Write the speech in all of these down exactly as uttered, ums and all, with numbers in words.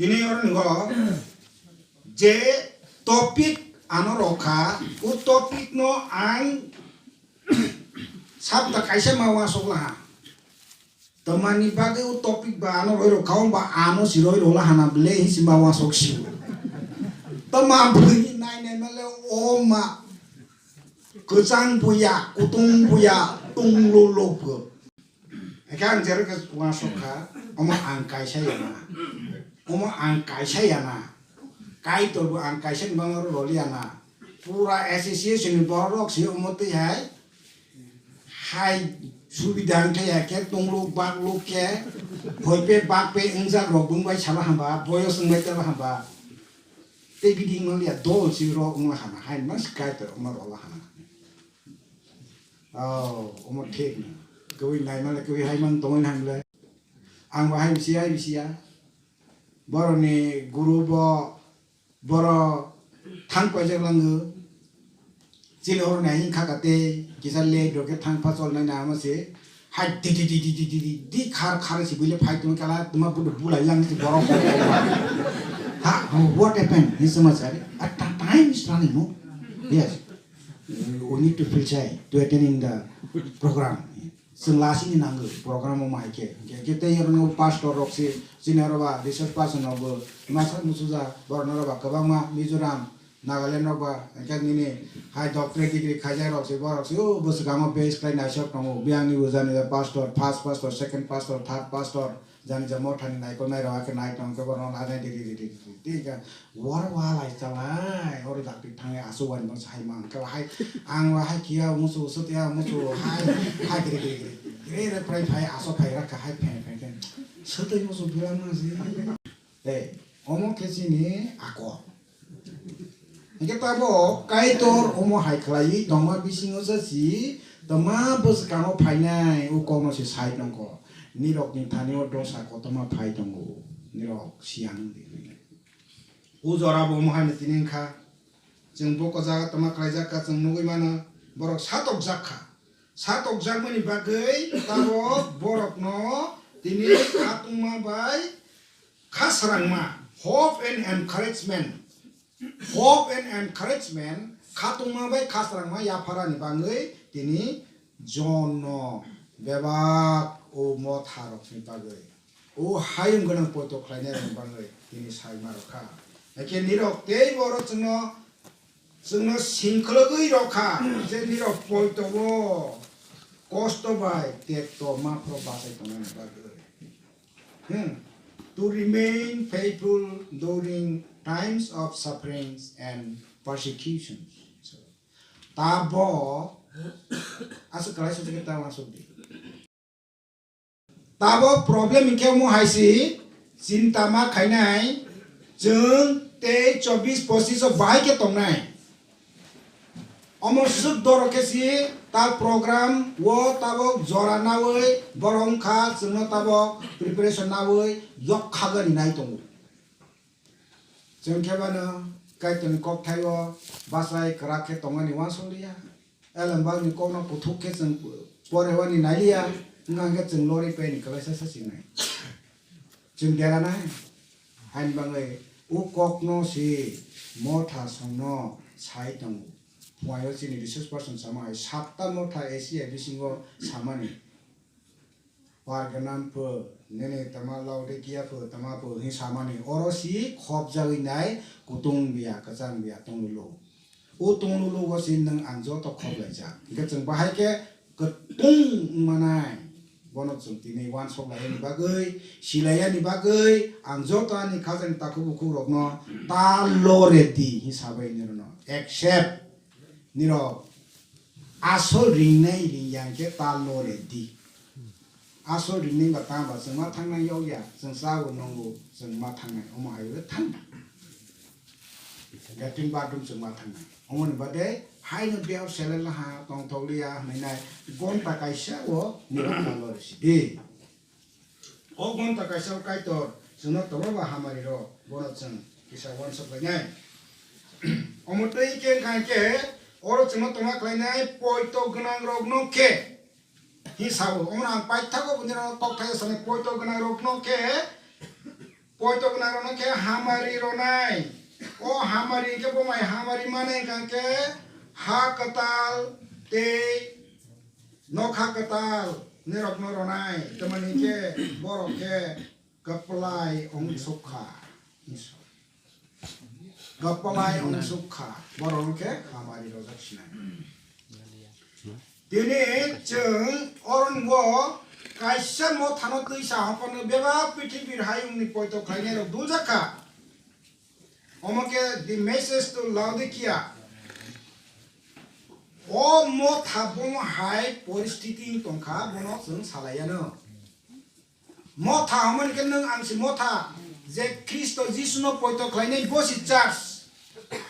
Bini oro ni go je topic ano rokha, o topic no ang sapta kaisa ma wasok laha. Tamani bagwi o topic ba ano roi rokha, ba ano si roi rola hana ble hi si ma wasok si. Tama bui nai nai male o ma kwchang buya, kutung buya, tung lo lo pho. Eka ang jero ke wasok kha, omo ang kaisa yana. Omo ang kaisa yana. Kaitor bo ang kaisa ni bangma roli yana. Pura association ni borok si omo twi hai. Hai subida ang thaya khe tung luk bak luk khe. Hoi pe bak pe wngjak rok bung bai sala hamba, boyos wng bai tala hamba. Tei bidi wng liya dol si rok wng hama hai mas kaitor omo rola hama. Oh, omo thik na. Kwbwi naimale kwbwi hai mang tongwi nang le. Ang bo hai bisi hai bisi ya. Boroni guru bo boro thang paijak lango. Chini oro nai hing kha kate kisa le doke thang pa chol nai na ma se. Hai di di di di di di di di khar khar si bile phai tong kala tuma budu bulai lang si borok. Ha, what happened? Ni sama sari. At time is running, no? Yes. We need to feel shy to attending the program. Chwng lasini nango program o mai khe. Khe khe tei oro pastor rok se chini oro ba resource person rok bo masa musuja borok no ba kwbangma Mizoram, Nagaland rok ba hwnkhe nini hai doctorate degree khaijak rok se borok se o bwswkango base khlai naisok tongo. Biyang ni uja ni pastor, first pastor, second pastor, third pastor. Jani ja mothani naikolnai rok khe nai tong khe borok no nai nai diri diri diri. Tei khe waro walai chalai oro dakti thangai aswk wani bangsa hai mang khe hai ang wa hai kiya musu sutia musu hai hai giri giri giri giri re prai phai aswk phai rakha hai phen phen khe swtwi musu bilang ma si. Tei omo khe chini akor. Hingke tabok Kaitor omo hai khlaiwi tongma bisingo se si tongma bwskango phainai o kokno se sai tongkho. Nirokni thani o dosa kotorma phai tongo. Nirok siyan wngdi hwnwi. O jora bo omo haino tini wngkha. Chwng boko jaga tongma khlaijak kha, chwng nugwi mano borok satokjak kha. Satokjakmani bagwi tabok borokno tini khatungma bai kha srangma, hope and encouragement. Hope and encouragement, khatungma bai kha srangma yapharani bangwi tini John no bebak o motha rokni bagwi, o hayung gwnang poito khlainai rokni bangwi tini saima rokha. Hakhe nirok tei borok chwngno, chwngno singkhwlwgwi rokha je nirok poito o kosto bai tekto maphro bachai tongnani bagwi. Hmm. To remain faithful during times of sufferings and persecutions. So, tabo aswk kwlai sujak tamo aswk di. Tabo problem hinkhe omo hai si chinta ma khainai chwng tei chobbish pochis o bahai khe tongnai. Omo swk doro khe si ta program o tabok jora nawi borok wngkha chwngno tabok preparation nawi yok khagani nai tongo. Chwng khe bano Kaitorni kokthaio bachai kwrak khe tongmani uansuk liya. Elembakni kokno kuthuk khe chwng porewani nai liya. Wngkha khe chwng lori paini kwlaisa se chingnai. Chwng deranai. Haini bagwi o kokno se motha songno sai tongo. Phuaio chini resource person sama hai satta motha Asia bisingo samani. Parganam pho, nini tama Laodicea pho, tama pho, hwnwi samani. Oro si khopjagwi nai, kutung biya, kwchang biya, tonglulo. O tonglulo o si nwng ang joto khoplaijak. Hingkhe chwng bahai khe kwtung wngmanai. Bono chwng tini uansuk laiyani bagwi, silaiyani bagwi, ang joto ani khajani takhuk bukhuk rokno ta lo ready hwnwi sabai nirokno. Accept. Nirok asol ringnai ringyang khe ta lo ready. Asol ringnai ba ta ba chwng ma thangnai yokya, chwng chao nungo, chwng ma thangnai, omo hai bai thang. Latrine bathroom chwng ma thangnai. Omoni bade haino biyao seleng laha tongthok liya hwnwi nai gonta kaisa o nirok ta lo risi di. O gonta kaisa o Kaitor chwngno tongma ba hamari rw, bono chwng kisa uansuk lainai. Omo twi khe wngkha khe oro chwngno tongma khlainai poito gwnang rokno khe. Hi sao, omo ang paithago bini rok kokthai sanai poito gwnang rokno khe Poito gwnang rokno khe hamari rwnai. O hamari khe bo mai hamari manai hwnkha khe ha kwtal tei nokha kwtal nirokno rwnai. Tamani khe borok khe kwplai wng sukha. Kwplai wng sukha. Borok khe hamari rojak sinai. Tini chwng orongo kaisa mothano twisa hopano bebak pithibir hayungni poito khlainairok duljak kha. Omo khe the message to Laodicea. O motha bomo hai poristiti tongkha, bono chwng salaiano. Motha hwnmani khe nwng ang si motha, je Khristo Jisuno poito khlainai bo si church.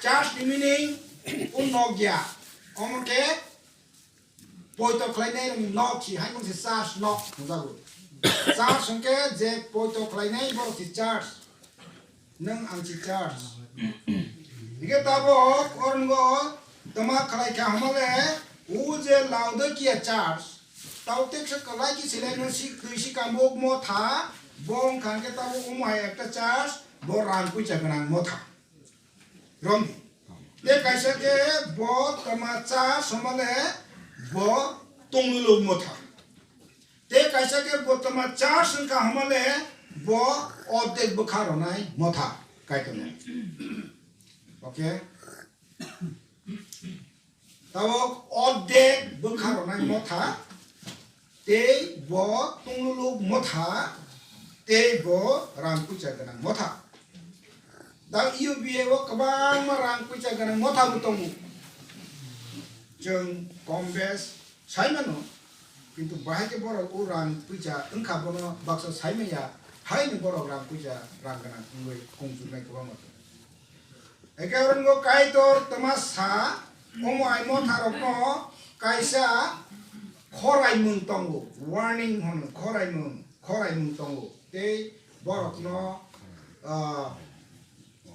Church ni meaning o nokya. Omo khe poito khlainai rokni nok si, hai mung si church nok hwnjago. Church hwnkhe je poito khlainai borok si church. Nwng ang si church. Hingke tabok orongo toma khlai kha hwnmale, o je Laodicea church, tau teksa kwlai khe sile no si, twi si kambok motha, bo wngkha hwnkhe tabok omo hai ekta church, bo rang puisa gwnang motha. Romni. Tei kaisa khe bo toma church hwnmale, bo tongluluk motha. Tei kaisa khe bo toma church wngkha hwnmale bo ordek bwkha rwnai motha Kaitorni. Okay? Tabok ordek bwkha rwnai motha, tei bo tongluluk motha, tei bo rang puisa gwnang motha. Da U B A o kwbangma rang puisa gwnang motha bo tongo. Chwng kom bes sai mano, kintu bahai khe borok o rang puisa wngkha bono baksa sai manya, haino borok rang puisa rang gwnang wngwi kung chuknai kwbangma tongo. Eke orongo Kaitor tama sa, omo ai motha rokno kaisa khoraimung tongo, warning hwn khoraimung, khoraimung tongo. Tei borokno, ah,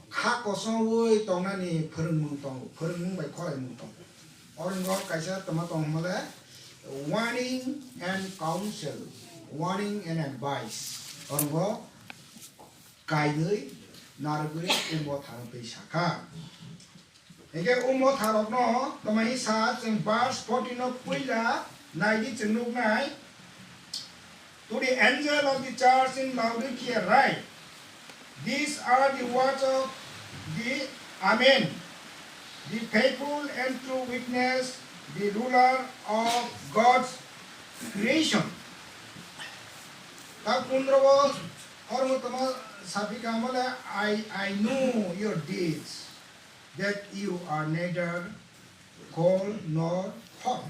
kha kosongwi tongnani phwrwngmung tongo, phwrwngmung bai khoraimung tongo. Orongo kaisa tama tong hwnmale warning and counsel, warning and advice. Orongo kainwi narwgwi o motha rok twi sakha. Hingke o motha rokno tama hi sa chwng verse fourteen no puila naidi chwng nuknai. To the angel of the church in Laodicea write, these are the words of the Amen, the faithful and true witness, the ruler of God's creation. Ta pundro bo ormo tama sapika mole, I, I know your deeds, that you are neither cold nor hot.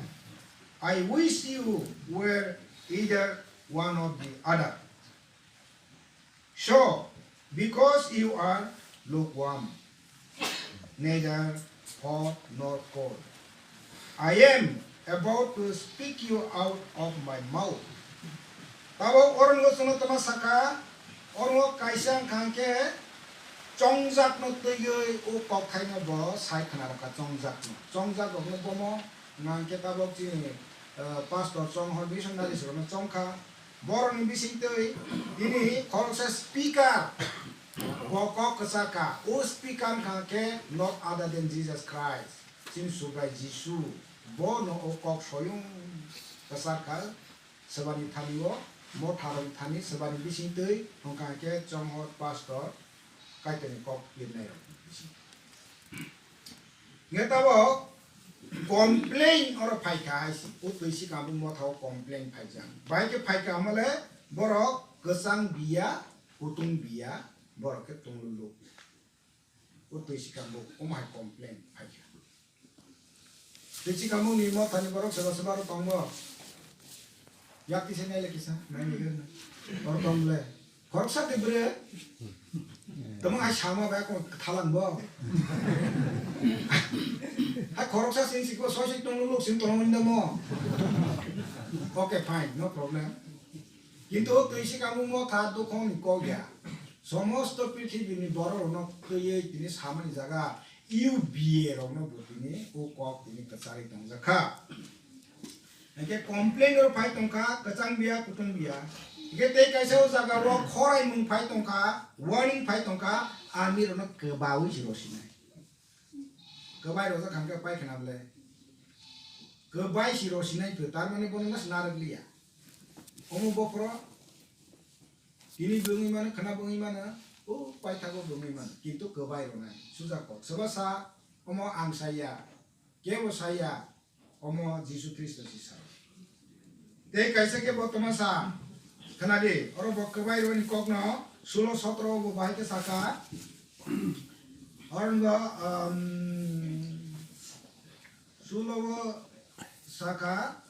I wish you were either one of the other. So, because you are lukewarm, neither hot nor cold, I am about to speak you out of my mouth. Tabok orongo chwngno tama saka, orongo kaisa wngkha hwnkhe chongjakno twiwi o kokthaino bo sai khna rwkha chongjakno. Chongjak rokno bomo wngkha hwnkhe tabok chini, eh, pastor chonghor missionaries rokno chongkha. Borokni bisingtwi tini khoroksa speaker bo kok kwchar kha. O speaker wngkha hwnkhe not other than Jesus Christ. Chini Subrai Jisu bono o kok soyung kwchar kha. Swbani thani o motharok thani swbani bisingtwi wngkha hwnkhe chonghor pastor Kaitorni kok pirnairok bising. Hingke tabok complain oro phaikha hai se, o twi sikang bo mothao complain phaijak. Bahai khe phaikha hwnmale borok kwchang biya, kutung biya, borok khe tongluluk. O twi sikang bo omo hai complain phaikha. Twi sikang bo ni mothani borok soba soba aro tongo. Yak tise nai le kisa, nai le kisa. Oro tong le. Khoroksa de bre. Tamo hai sama ba ko thalang bo. Hai khoroksa sing siko soi sik tong luk sing tong inda mo. Okay, fine, no problem. Kintu twi sikang bo motha dukhong ni kok ya. Somosto prithibi ni borok rokno twiwi tini samani jaga U B A rokno bo tini o kok tini kwcharwi tongjak kha. Hingke complain rok phai tongkha, kwchang biya, kutung biya. Hingke tei kaisa o jaga o khorai mung phai tongkha, warning phai tongkha, ang nirokno kwbaui se rosinai. Kwbai rojak kha hingke paikhana bwle. Kwbai se rosinai pho, tar mane bono mas narwk liya. Omo bokhoro tini bo wngwi mano, khwna bo wngwi mano, o paithago bo wngwi mano, kintu kwbai rwnai. Suja kok. Soba sa, omo ang saya, kebo saya, omo Jisu Khristo si sa. Tei kaisa khe bo tongma sa, khwnadi, oro bo kwbai rwni kokno, sulo sotro bo bahai khe saka, oro bo, um, sulo bo saka,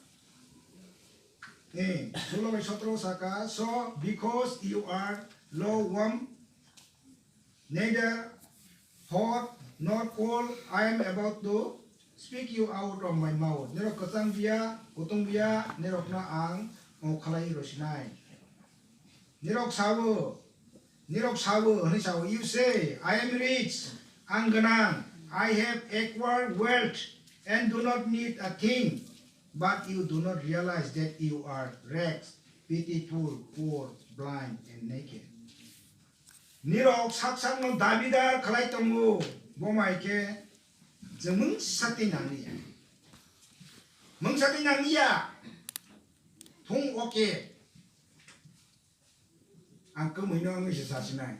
eh, sulo bai sotro saka, so because you are lukewarm, neither hot nor cold, I am about to speak you out of my mouth. Nirok kwchang biya, kutung biya, nirokno ang o khalai rosinai. Nirok sao, nirok sao, hwnwi sao, you say, I am rich, ang gwnang, I have acquired wealth and do not need a thing, but you do not realize that you are rags, pitiful, poor, blind and naked. Nirok sak sakno dabidar khlai tongo, bo mai khe chwng mungsa twi nang liya. Mungsa twi nang liya. Thung oke. Ang kwmwi no wngwi se sasinai.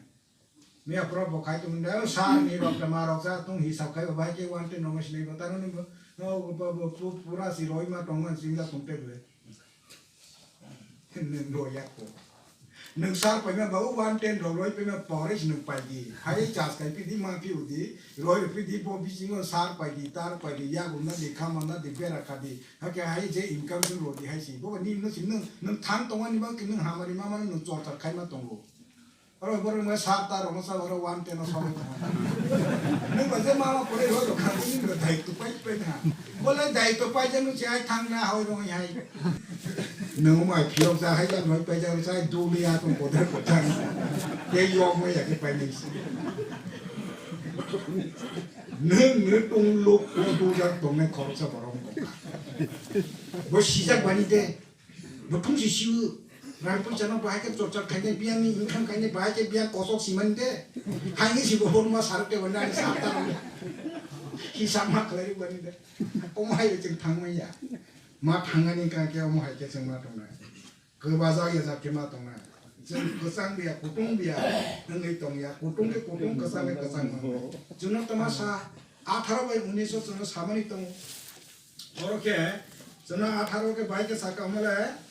Miya pro bo khai tung da sa ni rok da ma rok sa tung hisab khai bo bai ke one ten no sinai bo tano ni bo no bo bo pu- pura si roi ma tong man sing da tung te bwe. Nwng roi yak ko. Nwng sar pai ma ba one ten rok roi pai ma pore si nwng pai di. Hai chas kai pi di ma pi u di. Roi pi di bo bisingo sar pai di tar pai di yak um na di khama na di bera kha di. Hake hai je income chwng rw di hai si. Bo ni no si nwng, nwng thang tongmani bang khe nwng hamari mama nwng chorchar khai ma tongo. Oro borok nwng sar ta rw no sa oro one ten o sa. Nwng ba je mama pore rw rw kha ni nwng dai tu pai pai na. Bo le dai tu pai je nwng si hai thang na hoi rw hai. Nwng mai phiyok ja hai ja noi pai ja sa du ni a tong ko der ko thang. Te yok mai ya ke pai ni si. Nwng nwng tong lok ko du ja tong nai khoroksa borok. Bo sijak bani de. Bo thung si siu. Rang puisa no bahai khe chorchar khainai biyang ni income khainai bahai khe biyang kosok si mani de. Haini si bo hor ma sarok te bani ani sa ta. Hisab ma khlai bani de. Omo hai chwng thang mai ya. Ma thangani ka khe omo hai khe chwng ma tongnai. Kwbajak yajak khe ma tongnai. Chwng kwchang biya, kutung biya, wngwi tong ya. Kutung khe kutung, kwchang khe kwchang wngnai. Chwngno tama sa, atharo bai unis o chwngno samani tongo. Oro khe, chwngno atharo khe bai khe saka omo le,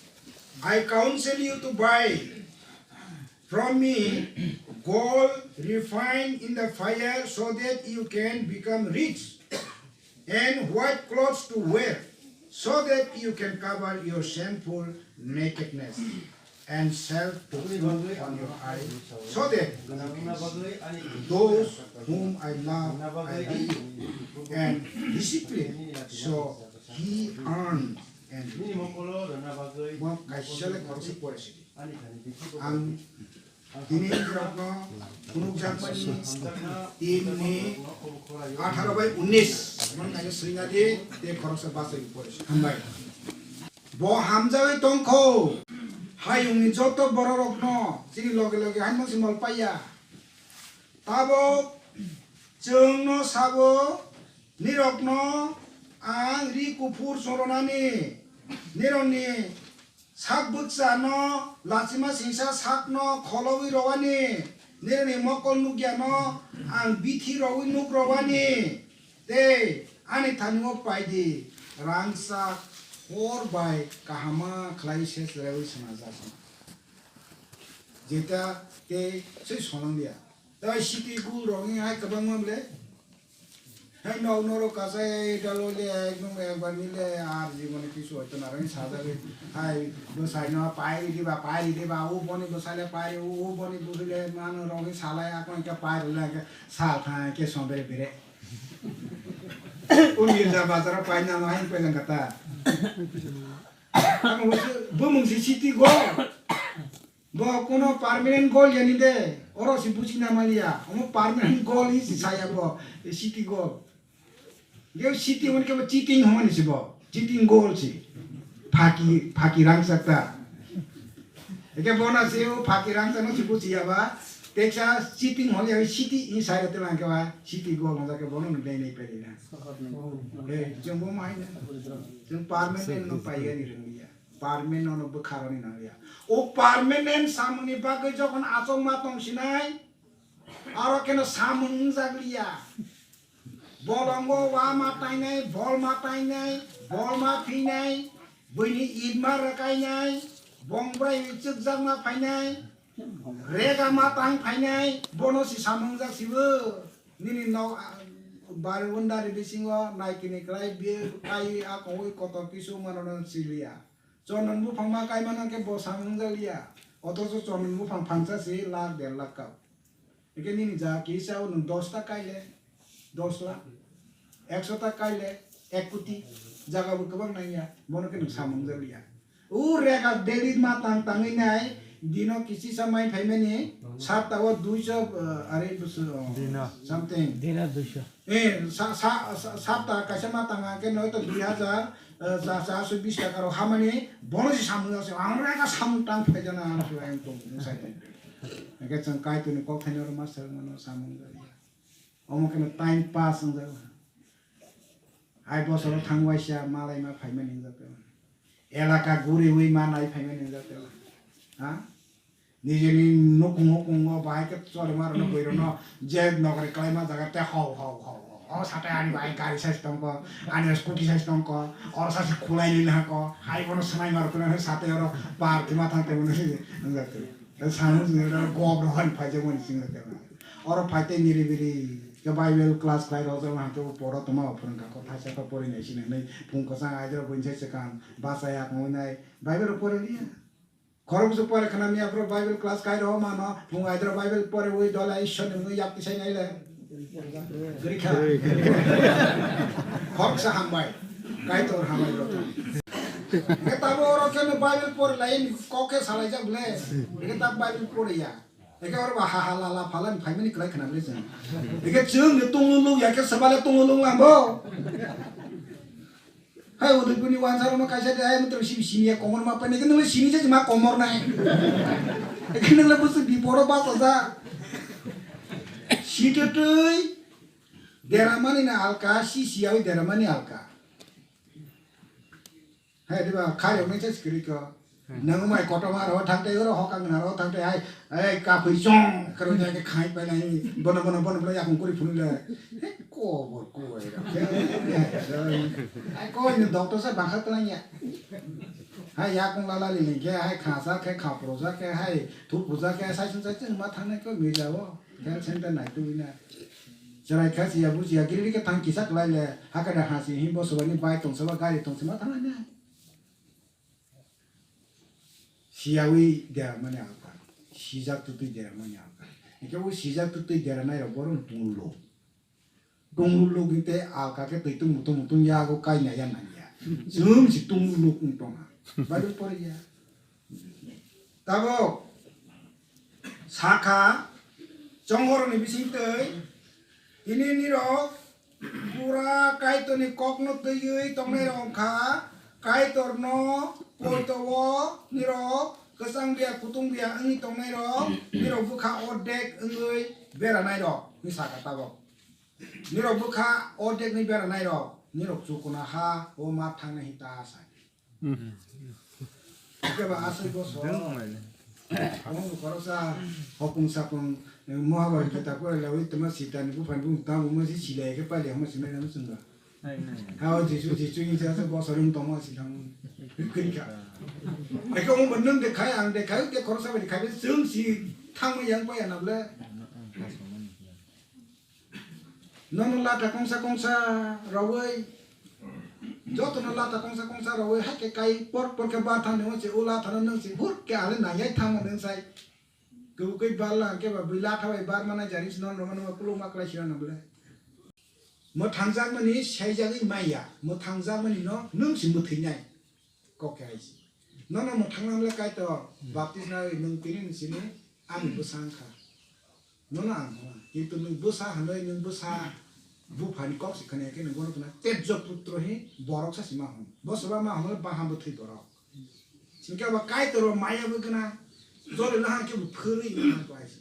I counsel you to buy from me gold refined in the fire so that you can become rich. And white clothes to wear, so that you can cover your shameful nakedness, and salve to put on your eyes, so that you can see. Those whom I love, I rebuke and discipline, so he earn and repay. Bo kaisa le khoroksa pore sidi. Ang tini borokno phunukjakmani tin ni atharo bai unis mon kaisa swina di tei khoroksa bachai pore. Hambai. Bo hamjagwi tongkho. Hayungni joto bororokno chini loge loge haino si mol paiya. Tabok chwngno sabo, nirokno ang ri kuphur chorwnani, nirokni sak bwkcha no lachima singsa sak no kholobwi rwani, nirokni mokol nukya no ang bithi rogwi nuk rwani, tei ani thani o pai di, rangchak hor bai kahama khlai se chwraui swnajak. Jeta tei soi sonang dia. Tai city gul rok ni hai kwbangma bole. Hai nok norok kasai dalo le ekdom ekbar ni le ar jiboni kisu hoito narani sajagwi. Hai bwsai no pai ridi ba, pai ridi ba, o boni bwsai le pai, o, o boni bwsai le mano rok ni salai akon ke pai rwle ke sal thang ke sombere bere. O Mirza bazar o pai na ma hai pelang kata. Ang bumung si city go. Bo kuno permanent goal yani de, oro si buji na maliya. Omo permanent goal hi si saya bo, e city goal. Ge city hon ke bo cheating hon si bo, cheating goal si. Phaki, phaki rang sakta. Eke bono se o phaki rang tano se buchi ya ba. Teksa sitting hol ya siti in sai rate lang ke ba. Siti go long ke bono no dei nei pedi na. Eh, jumbo mai na. Jung permanent no pai ga ni rung ya. Permanent no no bwkharo ni nang ya. O permanent samung ni bagwi jokon achok ma tong sinai. Aro keno samung jak liya. Bolongo wa ma tainai, bol ma tainai, bol ma phinai, buini it ma rwkainai, bong brai chwkjak ma phainai, rega ma tang phainai, bono si samung jak sibo. Nini nok, ah, bari undari bisingo naikini kwlai bi kai a kongwi kotor kisu mano no siliya. Chondon buphang ma kai mano khe bo samung jak liya. Othocho chondon buphang phangsa si lakh der lakh kau. Eke nini ja kisa o nwng dos ta kaile, dos lakh, ekso ta kaile, ek koti, jaga bo kwbang nangya, bono khe nwng samung jak liya. O rega daily ma tang tangwi nai, dino kichisa mai phaimani, sapta o duiso, eh, are busu, Dina. Something. Dina duiso. Eh, sa, sa, sa, sapta kaisa ma tang khe noito dui hajar, eh, cha, cha, so bis taka rok hamani, bono si samung jak se, ang rega samung tang phai jana, ang so ang tong, ang sai. Eke chwng Kaitorni kok thaino oro ma swrwngmano samung jak ya. Omo kheno time pass wng jak. Hai bosoro thang waisa malai ma phaimani wng jak ya. Elaka guriwi ma nai phaimani wng jak ya. Ha? Nijeni nukhung hukhungo bahai khe chole ma rwno bwrwino je nokri kwlai ma jaga te hau hau hau hau. O sate ani bai gari size tongko, ani scooty size tongko, oro sase khulai lina hako, hai bono swnai ma rwkhe sate oro par thima thang tei bono wng jak ya. Samung swngjak oro gop rok han phaijak mani swngjak oro. Oro phai tei niri biri khe Bible class khlai rok jak hwnkhe bo poro tongma bo phwrwngkha kho thaisa khe porinai sini hwnwi phung kwchang aidrok buini sai swkang bachaya wngwi nai Bible rok pore liya. Khorok bwswk pore khna miya phuru Bible class kai rok mano phung aidrok Bible pore wi dola Ishwar ni mungwi yak tisai nai le. Kwrwi kha. Khoroksa hambai. Kaitor hambai rok. Hwnkhe tabo oro khe no Bible pore lai ni kok khe salai jak le. Hwnkhe ta Bible pore ya. Hwnkhe oro ba ha ha la la phala ni phaimani kwlai khna bwle chwng. Hwnkhe chwng ni tunglu luk ya khe swbale tunglu luk lambo. Hai Udaipurni wansa rokno kaisa de hai mutrang simi simi ya komor ma painai khe nungni simi se ma komor nai. Hwnkhe nungla bwswk biporo bachajak. Sitwtwi deramani na alka, si siyawi deramani alka. Hai diba khayo message kwrwi ko. Nang mai kotor ma ro thang tei oro hokang na ro thang tei hai, hai kapui chong karo ja ke khai pai nai bono bono bono bono yakung kuri phunu le. He ko bo ko ai ra. Hai ko ni doctor sa bangkha tlang ya. Hai yakung la la li ke hai kha sa ke kha pro ja ke hai thu pro ja ke sai sun sai ching ma thang nai ko mi ja bo. Health center nai tu na. Chwrai kha siya bujiya giri ke thang kisa klai le hakada hasi himbo sobani bai tong saba gari tong sima thang nai. Siyawi deramani alka, sijak twtwi deramani alka. Hingke o sijak twtwi deranai rok bohrok tunglu luk. Tunglu luk hingke alka khe twi tung mutung mutung yago kaina ya nangya. Chwng si tunglu luk wng tongha. Bible pore ya. Tabok sakha chonghorni bisingtwi tini nirok pura Kaitorni kokno twiwi tongnairok wngkha, Kaitorno poito-o nirok kwchang biya kutung biya wngwi tongnairok, nirok bwkha ordek wngwi beranairok wngwi sakha tabok. Nirok bwkha ordekni beranairok, nirok chukuna ha o ma thangnai hita sai. Keba aswk bosor. Omo khoroksa hopung sapung, eh, Mohabharata kitab pore lawi tongma Sitani buphani bumung tamo mo si silai khe pailai hama sinai nang chwngba. Ha o Jisu, Jisu hinsa aswk bosor wng tongma si thang. Kwrwi kha. Eke omo nwng de khai, ang de khai, de khoroksa bai de khai, chwng si thangma yang paya na bole. Nono lata kongsa kongsa rawi, jotono lata kongsa kongsa rawi, hai khe kai por por khe bar thang nungwi se o lata no nung se hur khe ale nang yai thang nung sai. Kwbui bar lang khe ba bui lata bai bar mana jari se non roma nungma kuluk ma klai sira nang bole. Mwthangjakmani saijagwi maya, mwthangjakmani no nung se mwthwi nai. Kok khe hai se. Nono mwthangna le Kaitor baptisma rwi nwng tini ni simi ani bwsa wng kha. Nono ang hwnna. Kintu nwng bwsa hwnwi nwng bwsa buphani kok se khna khe nwng bono khna tejjo putro hi borok sa se ma hwn. Bo soba ma hwnle baha bwthwi borok. Hinkhe abo Kaitor bo maya bo gwnang. Jole na hangke bo phwrwi na hangko aisi.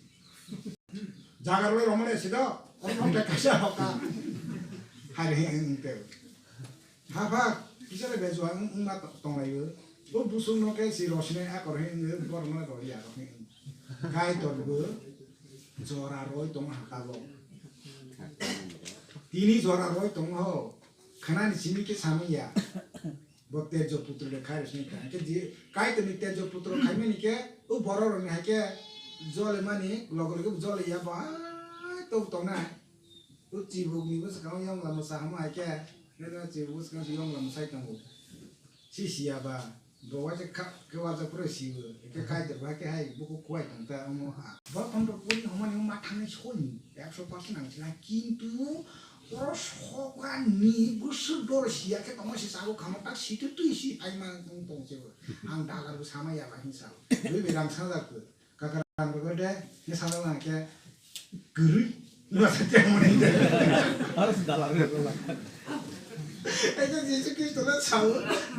Jagar le romane sido, ono pe kaisa hoka. Hai re hing te. Ha pha, kisa le bejua wng, wngma to-, tonglaio. Bo busung no ke si rosine akor hing, bor no ro ya ro hing. Kaitor bo jora roi tong ha tago. Tini jora roi tong ho. Khanani simi ke samung ya. Bo Tejo putro le khai rosine kha. Ke di, Kaitor ni Tejo putro khai mani ke, u boro roni hai ke, jole mani, logo logo jole ya ba, to tong na. U chibuk ni bwskango yong lama sa hama hai ke, nana chibuk bwskango yong lama sai tongo. Si siya ba, bo waisa kha, khe waisa pura siyo, khe Kaitor ba khe hai buku kuwai tong ta, omo ha. Bo tong to puri homa ni ma thang ni soni, ekso percent ang sila, kintu oro sokra ni bwswk doro siya khe tongma si sabo khamo tak situ twi si phai ma tong tong se bo. Ang dalar bo sama ya ba hin sa. Dui berang sa jak ko. Kakarang rwgwi de, ni sana na khe kwrwi. Nasa te muni de. Harus dalar rwgwi la. Ekhe Jisu Khristo le sao,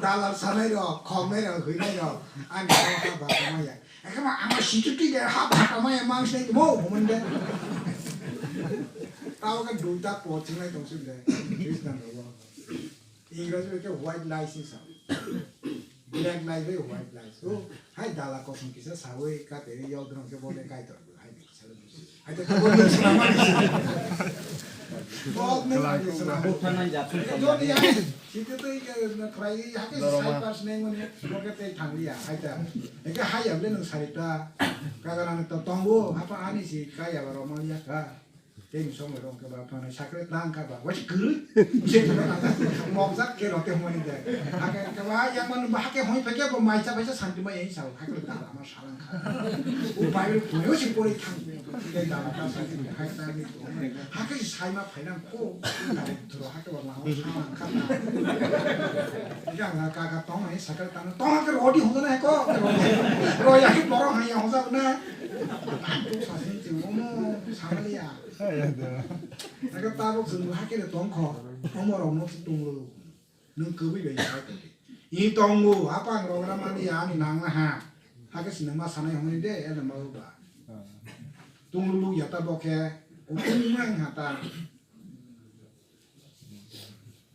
dalar sanai rok, khoknai rok, hwinai rok, ani ha ba tongma ya. Ekhe ma ama situ twi de ha ba tongma ya mang se mo, mo de. Tao ke duita po chingnai tong sib de. Khristan rok. Ingraji bai khe white lies ni sa. Black lies bai white lies. O, hai dala kosom kisa sawi ka te yol drong khe bole Kaitor bo hai kisa le. Hai te ko bole sina ma ni. Bok ne ma ni sina. Buphana jatun. Jodi hai, site to ike na krai ha ke sai pas ne ngone, bo ke te thang ya, hai ta. Eke hai ya le nang sarita. Kagarang to tongo, apa ani si kaya ba romal ya ka. Tei song rong ke ba phana sakre tang kha ba. Wai kwrwi. Mokjak ke rote hmani de. Hake ke ba yang man ba hake hoi pheke bo mai cha bai cha santi mai ei sao. Hake ta ama salang kha. O bai ro pore o si pore thang. Ke da ta santi hai ta ni. Hake sai ma phai nang ko. Tro hake ba ma salang kha. Yang ka ka tong ai sakre tang. Tong ke rodi hong na ko. Ro ya ki boro hai ya hong sa na. Ang tu sa sin ti mo mo sa ma ya. Ake tabuk chwng bo hakhe de tongkho, omo rok no tunglo. Nwng kwbwi bai sai tongdi. I tongo, hapang rok ramani ani nangna ha. Hakhe sinima sanai hwnwi de, eno ma ba. Tunglo ya ta bokhe, kutung mang ha ta.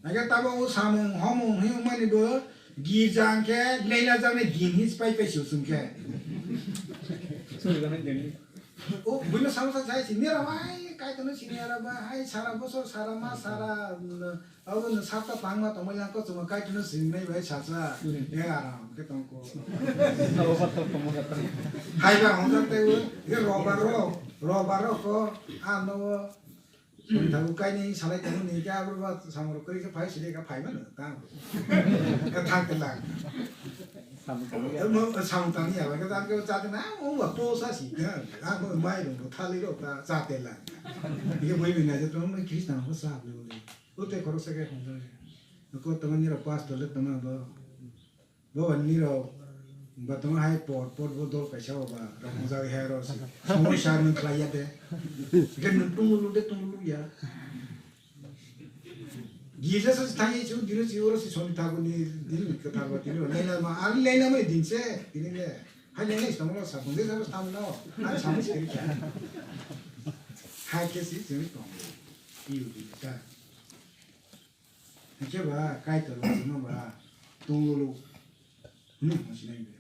Nake tabuk o samung homung hinwi mani bo girja hwnkhe leila jaknai din hinwi pai pai se chwng khe. O buino samung sa jai si nira bai kai tono sini ara ba hai sara bosor sara ma sara, mm, abo no sapta tangma tongma yang ko chuma kai tono sini nai bai sa cha. Hmm. E aram ke tong ko. Abo ba to komo ka tong. Hai ba hon jak te o, e robar ro, robar ro ko, ano Soni thabu kainwi salai tongmani khe abo ba samung rok kwrwi khe phai sidi khe phai mano tang. Khe thang te lang. Samung tangwi ya. Mo samung tangwi ya khe tang khe cha te na o ba to sa si khe. A mo mai rok thali rok ta cha te lang. Ye boi bina je tong Kristan ko sa bole. O te khorok sa khe khong sa. Ko tong ni ro pastor le tong ba. Bo nirok ba tong hai pot pot bo dol kaisa ba rok mojak he ro si. Somoi sa nung khlai ya de. Ke nung tung lu de tung lu ya. Gisa sa thang ye chu dino si oro si soni thago ni din ka thar ba dino. Lena ma, ani lena ma din se, din le. Hai lena is tong lo sa, bung de sa tong lo. Ani sa mi se kya. Hai ke si, si tong lo. Iu din sa. Hingke ba Kaitor ba sima ba tonglolo hwnwi hwnsinai be.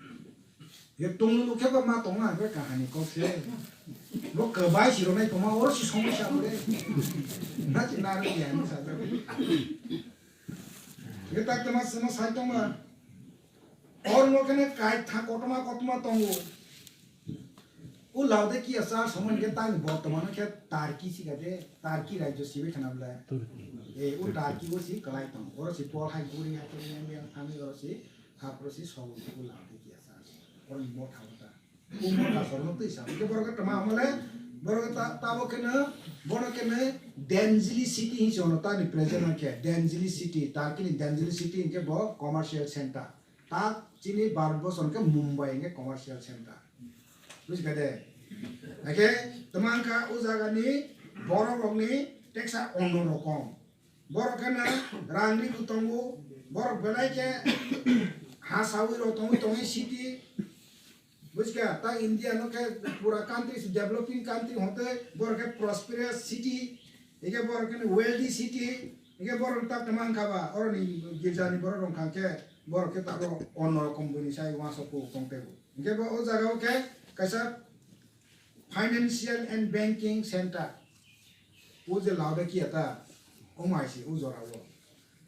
Ye tonglolo khe ba ma tongna hwnkhe kahani kok se. Bo kwbai si rwnai tongma oro si somosya bo de. Na chi na rw ya hwnwi sajak. Ye tak tama sima sai tongma. Oro no kene kai tha kotorma kotorma tongo. O Laodicea church hwnmani khe tani bortomano khe Turkey si kha de, Turkey rajyo sibai khana bwle. Turkey. E, o Turkey o si kwlai tongo. Oro si Paul hai guri hai khe yang yang thangwi oro si haphro si sobo o Laodicea church. Oro ni motha o ta. O motha sorno twi sa. Khe borok khe tama hwnmale, borok khe ta, tabo khe no, bono khe no Denizli city hinwi se ono tani present o khe. Denizli city, Turkey ni Denizli city hinkhe bo commercial center. Ta chini Bharat borso hwnkhe Mumbai hwnkhe commercial center. Bujikha de? Haikhe twmang kha o jagani borok rokni teksa onno rokom. Borok kheno rang ribu tongo, borok belai khe ha sawi rok tongwi tongwi city. Bujiga, ta India no khe pura country, developing country hote, borok khe prosperous city, eke borok khe wealthy city, eke borok tak tama wngkha ba, oroni girja ni borok rok kha khe, borok khe tabok onno rokom bini sai uansuk tong tebo. Eke bo o jaga o khe kaisa financial and banking center. O je Laodicea ta, o mai se o jora o.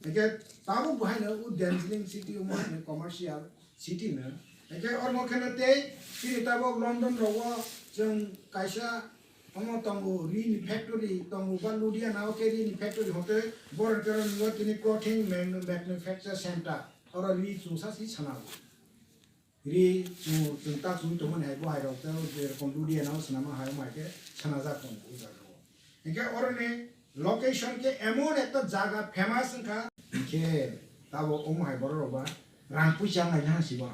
Eke tabuk bo haino o Darjeeling city o mai commercial city no. Eke ormo kheno tei chini tabuk London rogo chwng kaisa omo tongo ri ni factory tongo ba Ludhiana o khe ri ni factory hote borok khe oro tini clothing manu-, manufacture center oro ri chwngsa si sana. Ri chwng, chwng ta chwng tongmani hai bo hai rok tei je rokom Ludhiana o swnama hai o mai khe sanajak tongo o jaga o. Hinkhe oroni location khe emon ekta jaga famous wngkha. Hinkhe tabo omo hai borok rok ba rang puisa wng lai nang si bo.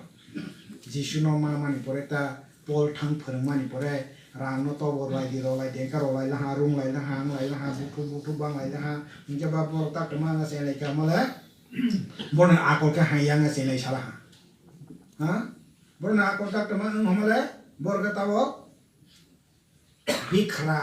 Jisu no ma mani pore ta Paul thang phwrwng mani pore rang no tobor lai di rw lai dengka rw lai laha rung lai laha wng lai laha buthuk buthuk bang lai laha. Hinkhe ba borok ta tongma wng se lai kha mole borok ni akol khe hai yang se lai sala ha. Ha? Borok ni akol tak tongma wng homole, borok khe tabok bikhra.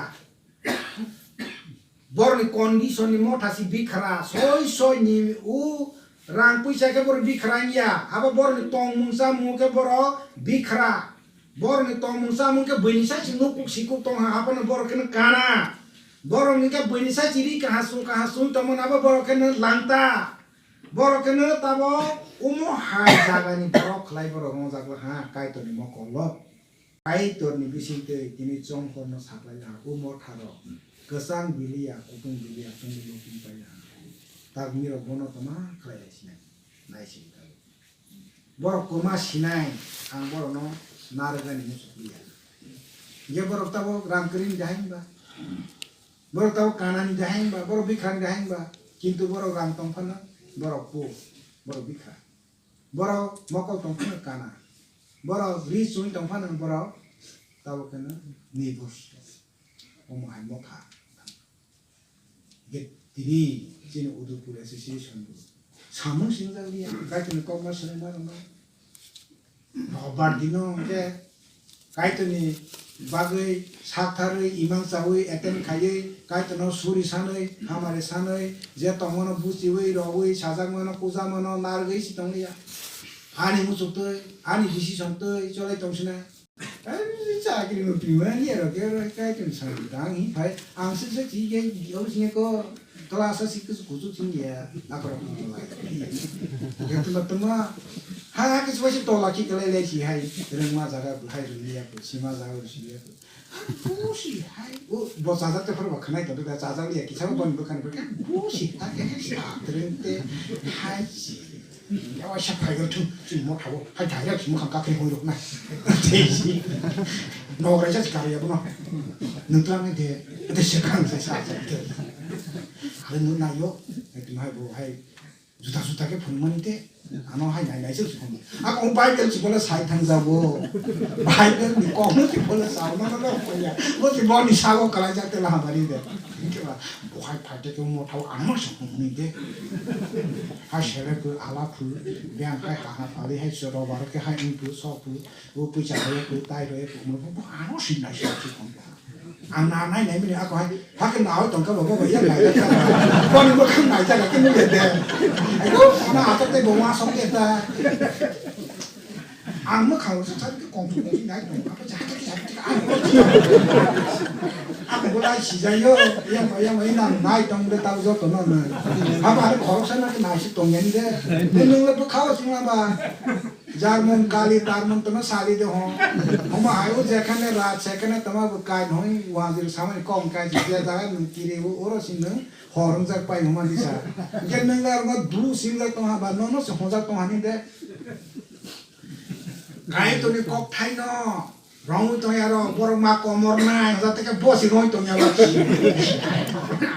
Borok ni condition ni motha si bikhra. Soi soi ni u rang puisa khe borok bikhra wngya. Abo borok ni tongmung chamung khe borok bikhra. Borok ni tongmung chamung khe buini sai si nukuk sikuk tong ha, abono borok khe no kana. Borok ni khe buini sai si ri kaha sung kaha sung tongmani abo borok khe no langta. Borok khe no tabo umo hai jaga ni borok khlai borok wngjak ha Kaitor ni mokol o. Kaitor ni bising twi tini chongkhor no saklai ha umo tharo kwchang biliya kutung biliya tongwi lukung pai ha. Tabuk nirok bono toma khlai sinai nai sing tabo. Borok kwma sinai ang borok no narwgani muchuk liya. Je borok tabo rang kwrwini dahai ba. Borok tabo kanani dahai ba, borok bikhrani dahai ba, kintu borok rang tong phano borok poor, borok bikhra. Borok mokol tong phano kana. Borok ri chumui tong phano borok tabo kheno nibos. Omo hai motha. Ge tini chini Udupur Association bo samung singjak liya, kaitoni kokma swnwi mano. Robar dino hwnkhe Kaitorni bagwi saktharwi, imang chawi, attend khaiwi, Kaitorno suri sanwi, hamari sanwi, je tongmano buchiwi, rowi, sajakmano, kujakmano narwgwi si tongliya. Ani muchuktwi, ani decision twi cholai tongsina. Ai, chakri no twi mani aro khe aro Kaitorni sanwi tang hi phai, ang se se chi khe, yo sini ko. Tola asa si kusu kusu chingya, akorok no tola. Yang tuma tuma, ha, ha, kisu basi tola ki kalai lai si hai, rengma jaga bu hai rengya bu, sima jaga bu sima bu. Busi hai, o, bo chajak te phar ba khanai to, da chajak liya, kisa bo ni bwkhani bwkha, busi hai, hai, sa, treng te, hai, si. Yawa sa phai go thu, si mo thabo, hai thai yak, si mo khang kakri hoi rok na. Te si. No rai sa si kari ya bo no. Nung tlang de, de se khang se sa, sa, te. Hai no na yo, hai tu hai bo hai juta juta khe phunukmani te ano hai nai nai se phunuk. Ako Bible si bola sai thang jabo. Bible ni kok no si bola sa no no no ya. Bo si boni sago kalai jak te la hamari de. Khe ba bo hai phai te mo thau ano sa phunukni de. Hai sele phu ala phu biang hai ha ha pali hai so robar khe hai ing phu so phu. O puisa rwya phu tai rwya phu mo bo ano si nai se phunuk. Ang na nai nai mini ako hai, hakhe na hoi tongkha bo, bo, bo, yang nai jak. Boni bwkhang nai jak, khe nung de. Ayo, na atok tei bo ma sok de ta. Ang mwkhang rok sa sa khe kong thung kong nai tong. Apa jaga khe jaga khe ang. Ako bo lai si jai yo, yang, yang, yang nang nai tong de ta joto no na. Apa hari khorok sa na khe nai si tong yang de. Nung le bwkha o sing ba. Jarmon kali tarmon tama sali de ho. Homa ayo jekhane rat sekhane tama bo kai noi wazir samani kong kai je jaga nung kiri o oro sing nung horong jak pai homa disa. Ke nung la ro du sing jak tong ha ba no no se ho jak tong ha ni de. Kai to ni kok thai no. Rong tong ya ro, borok ma komor nai, jate ke bosi rong tong ya ro.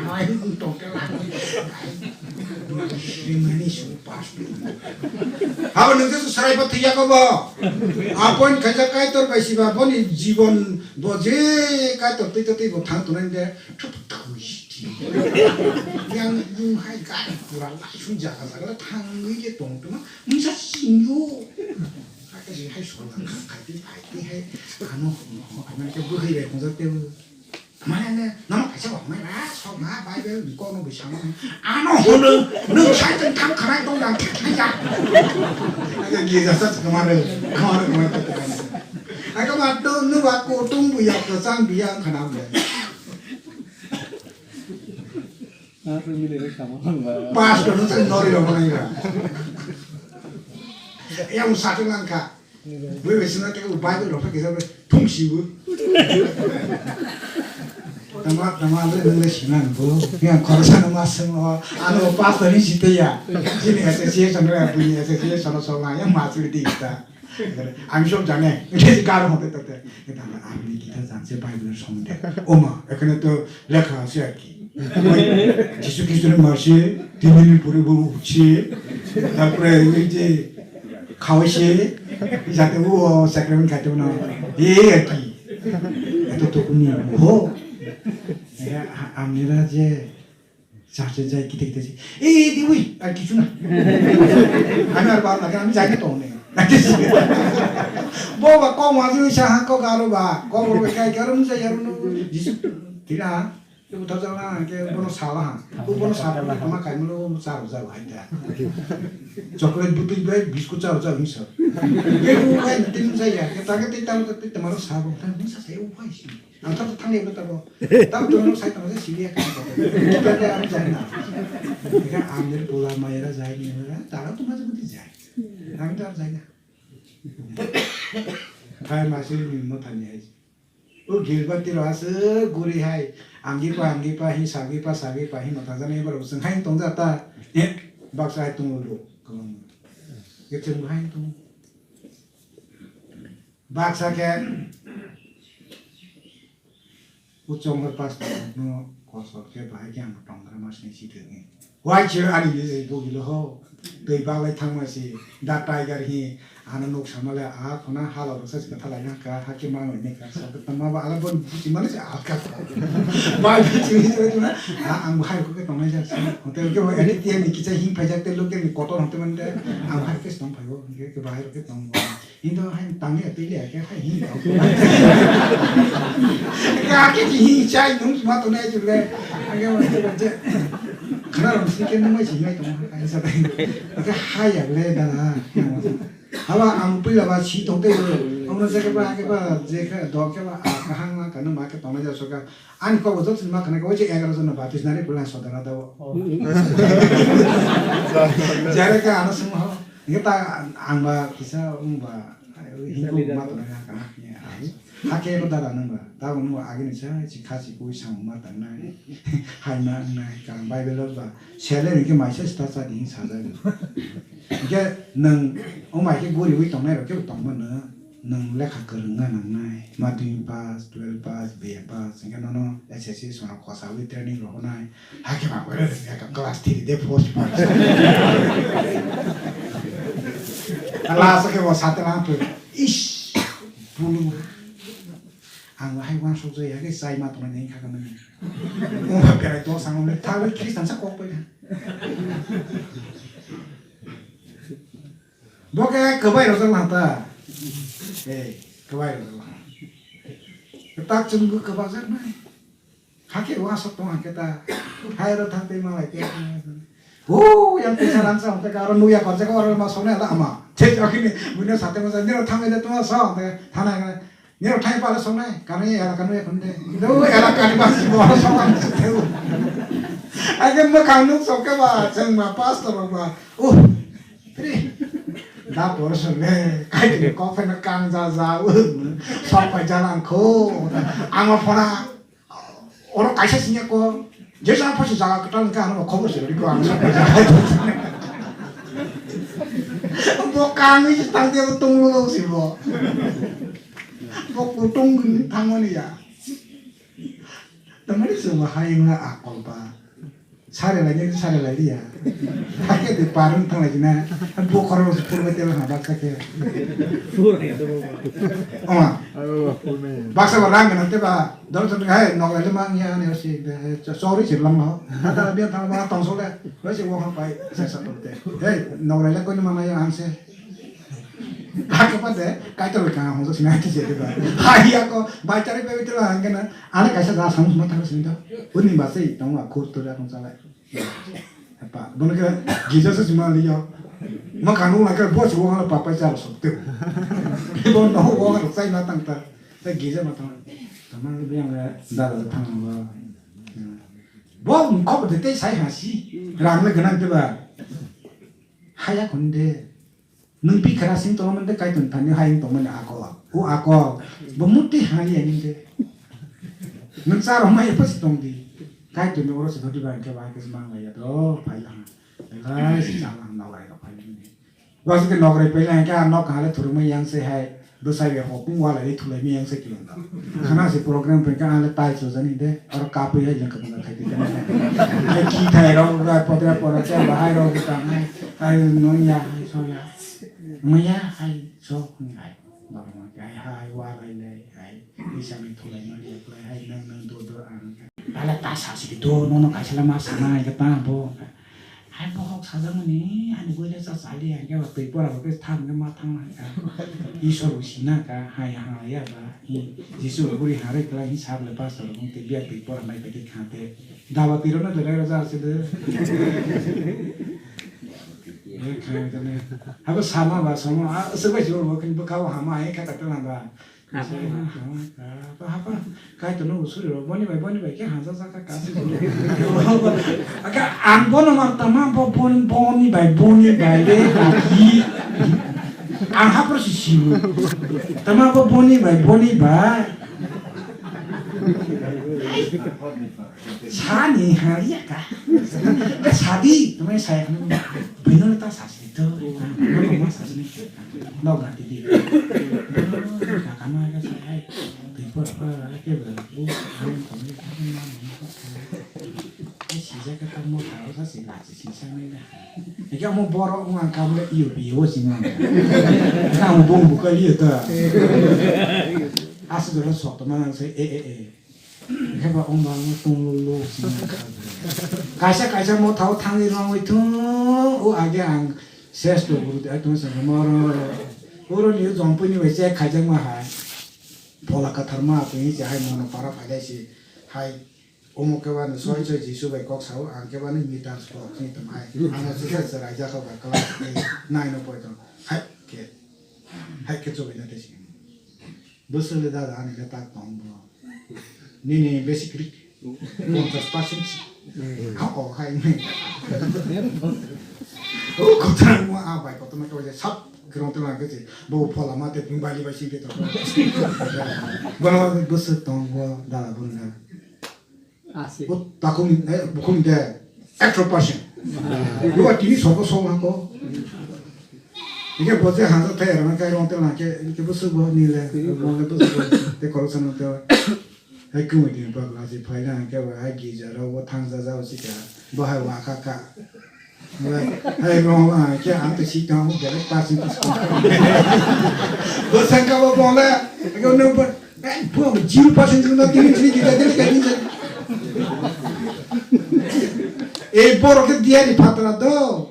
Nai tong ke la. Rimani su pas. Habo nung jesu sarai pa thiya ko bo. Apon khaja Kaitor bai siba boni jibon bo je Kaitor twi twi bo thang tunai de. Thup thui. Yang yung hai gai pura la sun jaga jaga thang ngi je tong tong. Misa singyo. Hai song kha, khai twi phai twi hai ano, ano ke bwkhwi bai khungjak tei. Mane ne, nono kaisa bo hwnwi na, sok na, Bible ni kokno bo sama. Ano hwnwi, nwng sai tong tham khwnai tong da, thik thai ya. Ake gija sa kama re, kama re, kama re, kama re. Ake ma to, nwng ba kutung buya, kwchang buya, wng khana buya. Pastor no sai nori rok nai ba. Yang satu langka. Bui bai sima ke Bible rok ke jabe thung sibu. Tama, tama le nang le sima bo. Yang khorsa no ma sing lo. Ano pastor ni site ya. Sini association re, bui association so ma yang ma sui di ta. Ami sob jane. Karo hote tote. Eta ami kita janse Bible somde. Oma, এখানে তো লেখা আছে আর কি। Jisu Khristo ni marse, tin din pore bo uthse, tarpore oi je khawaise, jate o sacrament khaite na, ei ar ki. Eto to kuni ho. Amnera je Church-e jai kite kite se, "Ei, di ui, ar kichu na." Ami ar bar lage, ami jai na tong ne. Bo ba kok ma jui sa ha kok aro ba, kok ro kai karo mu jai aro no Jisu. Tina, ke buta jala ke bono sala ha. Ko bono sala na kama kai mo cha ro ja hai da. Chocolate butui bai biscuit cha ro ja hin sa. Ke u kai tin jai ya, ke ta ke tin ta ta ta maro sa ro ta hin sa sai u pai si. Ang tato thangni abo tabo. Tamo to no sai tamo se sili ya kan. Kita te ang jai na. Ika amir pula mayra jai ni na. Tara to maje kuti jai. Ang tar jai na. Thai masi ni mo thani hai. O Gilbert tiro ase guri hai. Anggi pa anggi pa hi sagi pa sagi pa hi mata jani bar usung hai tong jata. Eh, baksa hai tong lo. Kalong. Gecheng hai tong. Baksa khe uchong hor pastor no kosor khe bahai khe ang tongthar ma sini si thwngwi. Wai chwng ani ni bugilo ho. Twi baglai thangma si da tiger hi ano nuk samale a khona hala rwsa si katha laina ka ha khe ma ngai ne ka sa ta ma ba ala bon buchi male si a ka. Bai buchi ni se na a ang bahai ko ke tongnai ja si. Hotel ke bahai ke tiya ni kicha hing phai jak te loke ni kotor hote man de ang bahai ke tong phai bo ke bahai ke tong. Indo hai tangni atui le ke hai hi. Ka ke ji hi chai nung ma to nai jule. Age ma je je. Khana rom si ke nung mai si mai to hai sa dai. Ka hai ya le da na. Haba ang pui la ba si to te. Ang na je ke ba ke ba je ke do ke ba a ka hang ma ka nung ma ke to nai ja so ka. Ani ko bo jot ma khana ko je egaro jon ba tis nari pula so da na da. Jare ka ana sung ho. Nge ta ang ba kisa ung ba. Hingkuk ma tongna kha, kha, ya. Hakhe ro dada nang ba, tabuk nung agini sa, si kha si kui samung ma tangnai, hai ma wngnai, kang Bible rok ba, sele hingkhe maisa sita cha di hing sajak. Hingkhe nung, o mai khe guriui tongnai rok khe tongma no, nung lekha kwrwngna nangnai, madhyamik pass, twelve pass, B A pass, hingkhe nono S S C sono khosaui training rohonai, Hakhe ma kwrwi rwngya ka class three de first part. Last khe bo sate lang tu. Ish. Bulu. Ang hai wan sok jai hakhe chai ma tongna neng kha kami. Mo ba berai to sang mo thawi Christian sa kok pai. Bo ke kwbai rojak lang ta. Eh, kwbai rojak lang. Tak chung kwbajak nai. Hakhe uansuk tong hakhe ta. Hai ro thang tei malai tei. O yang tei salang sa hokhe aro nuya korjak aro ma songnai ala ama. Thik akini buino sate ma jani ro thang de tuma sa hokhe thana ngai. Ni ro thai pa songnai kanu ya kanu ya khunde. Do era kani ba si bo songnai. Age ma kanu sokke ba cheng ma pastor ba. O. Pri. Da por songnai kai ko fe na kang ja ja. Sok pa jalan ko. Ama phona. Oro kaisa sini ko, jesa pasi jaga kwtal wngkha, ano khobor se riko ang sa. Bo kangwi se tang dia tong lo si bo. Bo kutung thangmani ya. Tamani se ma hai na akol ba. Sare lai ni sare lai ya. Hakhe de parung thang lai na. Bo khoro se purba te ha bak sa khe. Oma. Baksa ba rang na te ba. Dol chondro hai nok lai le mang ya ne si be chori si lang ho. Ada biang thang ba tong so le. Ba si wo ha pai sa sa te. Hey nok lai le ko ni ma ya ang se. Hakhe pa de, Kaitor bai kha hongsa sina ti je de ba. Hai ya ko, bai chari bai tela hangke na. Ana kaisa da samus ma thang sini do. Uni ba sei tong wa khur to ya tong chalai. Pa, bono ke gija se sima liyo. Ma kanu la ke bo si wong la pa pa cha sok te. Bo no wong la sai na tang ta. Ta gija ma tang. Tamang le biang le da da thang ba. Bo khop de te sai ha si. Rang le ganang te ba. Haya khon de. Nwng bikha sing tongmani de Kaitor thani hai wng tongmani akol. O akol. Bo muti hai ya ninde. Nwng cha rok mai pa si tong di. Kaitor ni oro se thodi ba hingke ba hingke mang ya do phai lang. Lai si cha lang nograi rok phai lang. Wa se ke nograi phai lang ke a nok hale thurumai yang se hai. Bwsai bai hopung wala ri thulai mi yang se kilong da. Khana se program pe ka ale tai chojani de. Oro kapui hai jang kapung khai di. Hai ki thai rok ga podra pora cha ba hai rok ta hai. Hai no ya hai so ya. Maya hai sok ni hai. Norok ma hai hai wa lai lai hai. Isa mi thulai ma dia kulai hai nang nang do do ang. Ala ta sa si do no no kaisa la ma sa na ya ta bo. Hai bo hok sa jang ni ani goi le sa sa li ang ke ba tui pora bo ke tham ke ma tham hai. Isor bo si na ka hai ha ya ba. Jisu guri ha re kla hi sa le pastor bo te bia tui pora mai pe ke kha te. Dawa tiro na dere raja ase de. Habo sama ba sama a sebe jor bo kin bwkha o hama hai kha ta tela ba. Hapa hapa kai to no usuri ro boni bai boni bai ke hansa saka ka. Aka ang bono mar tama bo bon boni bai boni bai le ki. Ang hapro si sibu. Tama bo boni bai boni bai. Sani ha ya ka. Ka sadi, tumai saya kan. Bino ta sasi to. Nang ma sasi ni. Nang ganti di. Ka kama ka saya. Di por pa ke bra. Bu. Ai si ja ka ta mo ta sa si la si sa ni na. Ika mo boro mo ang kam le iyo bi wo si mo. Ka mo bong bu ka iyo ta. Asu do sok to ma nang sai e e e. Khe ba ong bang tong lo lo. Kaisa kaisa mo thao thangwi rongwi thung o age ang ses to guru de tong sa moro. Oro ni jong pui ni bai che khaijak ma hai. Bola kathar ma pui ni che hai mono para phai dai si hai. Omo ke ba no soi soi Jisu bai kok sao ang ke ba ni mitan kok ni tam hai. Ang se se rai ja kha ba kala nai no poi to. Hai ke. Hai ke chobai na te si. Bwswk le dada ani le tak tong bo. Nini basic rik. Ponchas percent si. Ha o hai ni. O kotor mo a bai kotor ma to je sap grong to lang ke si. Bo phola ma te pung bali bai sing te to. Bo bwswk tong bo dada bo na. Asi. O takhum, eh, bukhum de, ekso percent. Buwa tini sobo sol hako. Ike boje hansa thai arana kai ronte na ke, ike busu bo nile, ronte busu bo, te corruption ronte. Hai kumui din pagla si phai na ke ba hai gija ro bo thang ja ja si ka, bo hai wa kha kha. Hai rong, ah, kya ang te si tang, direct percentage ko. Bo sangka bo bole, ko no bo, eh, bo zero percent ko tini tini kita tini ka tini. Eh, borok ke dia di patra do.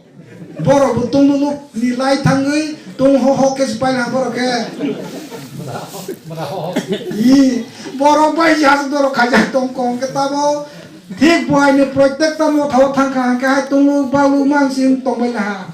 Borok bo tong lo ni lai thangwi tong ho ho ke sipai na borok ke. I, borok bai jas borok khaja tong kong ke tabo. Thik bo aini protekta motha o thang kha, hwnkhe hai tongmung balwk mang sing tongbai naha.